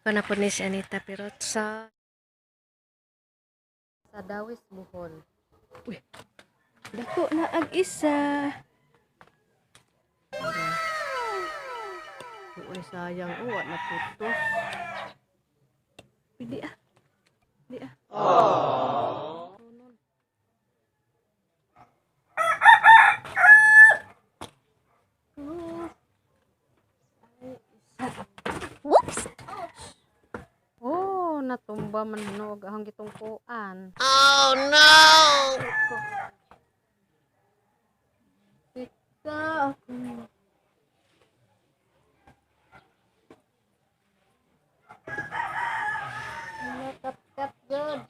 Ako na po ni si Anita Pirotsa. Sa Dawis, Bohol. Uy, dako na ag isa. Uy, sayang. Uwa na putos. Pwede ah. Di ah. Whoops! Oh, natumba man hinuog ahong gitungkuan. Oh no! Tika ako. Kat good.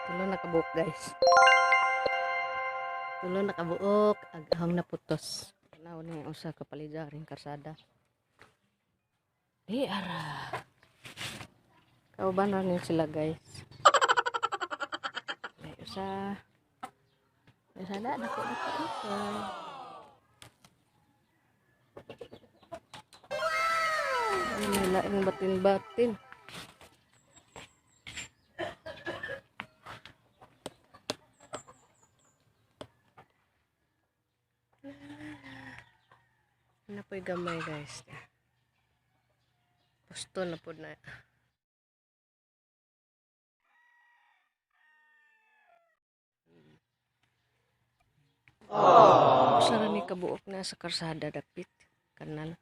Tulo na kabuok, guys. Tulo na kabuok ag ahong naputos. Tanaw ni usa ka palidaring karsada. Di ara. Kauban ra ni sila, guys. May usa. May usa na dako dako dako. Ay, may laing batin-batin. Na po'y gamay, guys. Pusto na po na. Usa ra ni kabuok na sa karsada dapit kanal.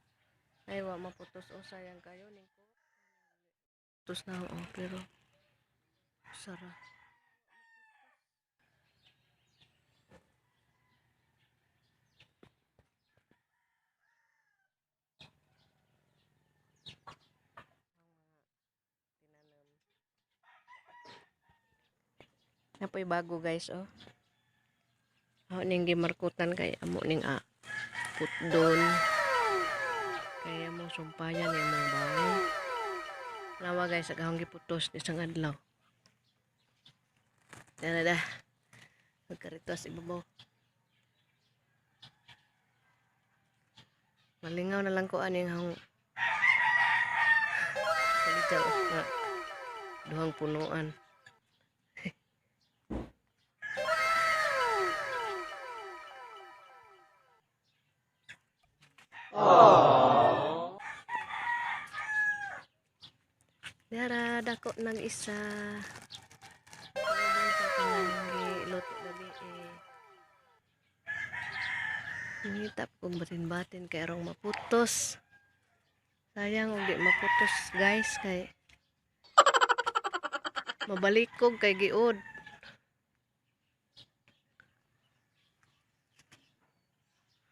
Ay, wa maputos o, sayang kayo ning ko. Putos na oo, pero sara. Napoy bago, guys, oh. Ako ning gimarkutan kay amo ning a putdon. Kay among sumpayan ni among bahay. Nawa, guys, agahong giputos isang adlaw. Dara da. Magkaritos ibabaw. Malingaw na lang ko aning hong palidyaw nga duhang punuan. Dara, dako nag isa. Kauban sa kanang giluto gabi eh. Nangita kong batin-batin kay arong maputos. Sayang og di maputos, guys, kay mabalikog kay giod.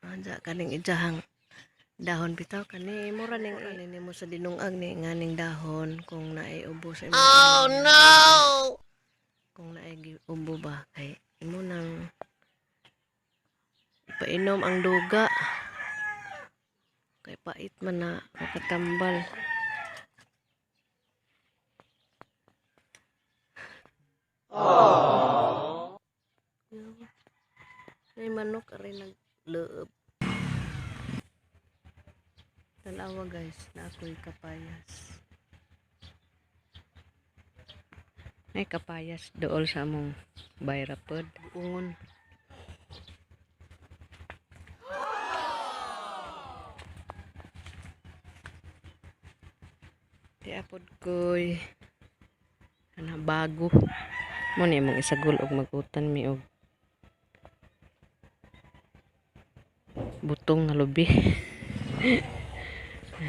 Anja kaning ijahang dahon bitaw kani mura ning ani nimo sa dinungag ni nganing dahon kung naay ubo sa imong. Oh no! Kung naay ubo ba kay imo nang ipainom ang duga kay pait man na makatambal. May manok aray nagleeb. Tanawa, guys, na ako'y kapayas. May kapayas dool sa among bayrapod. Buongon. Di apod ko'y ana bago. Mo ni among isagol og magutan mi og butong nga lubi. Ha?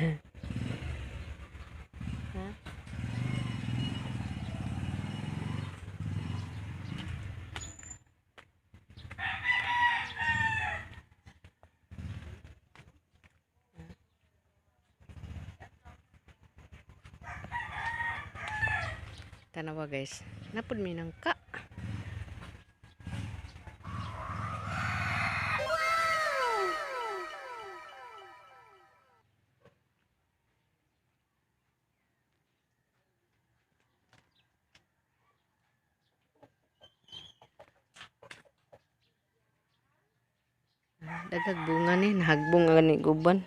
Tanawa, guys. Napod mi nangka. Daghag bunga ni, nahagbong ang gani guban.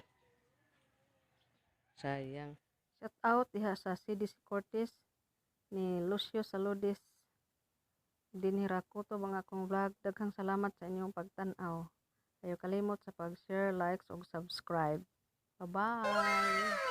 Sayang. Shout out diha sa CDC Cortez ni Lucio Saludes. Dinhi ra kutob ang akong vlog. Daghang salamat sa inyong pagtan-aw. Ayaw kalimot sa pag-share, likes ug subscribe. Bye-bye.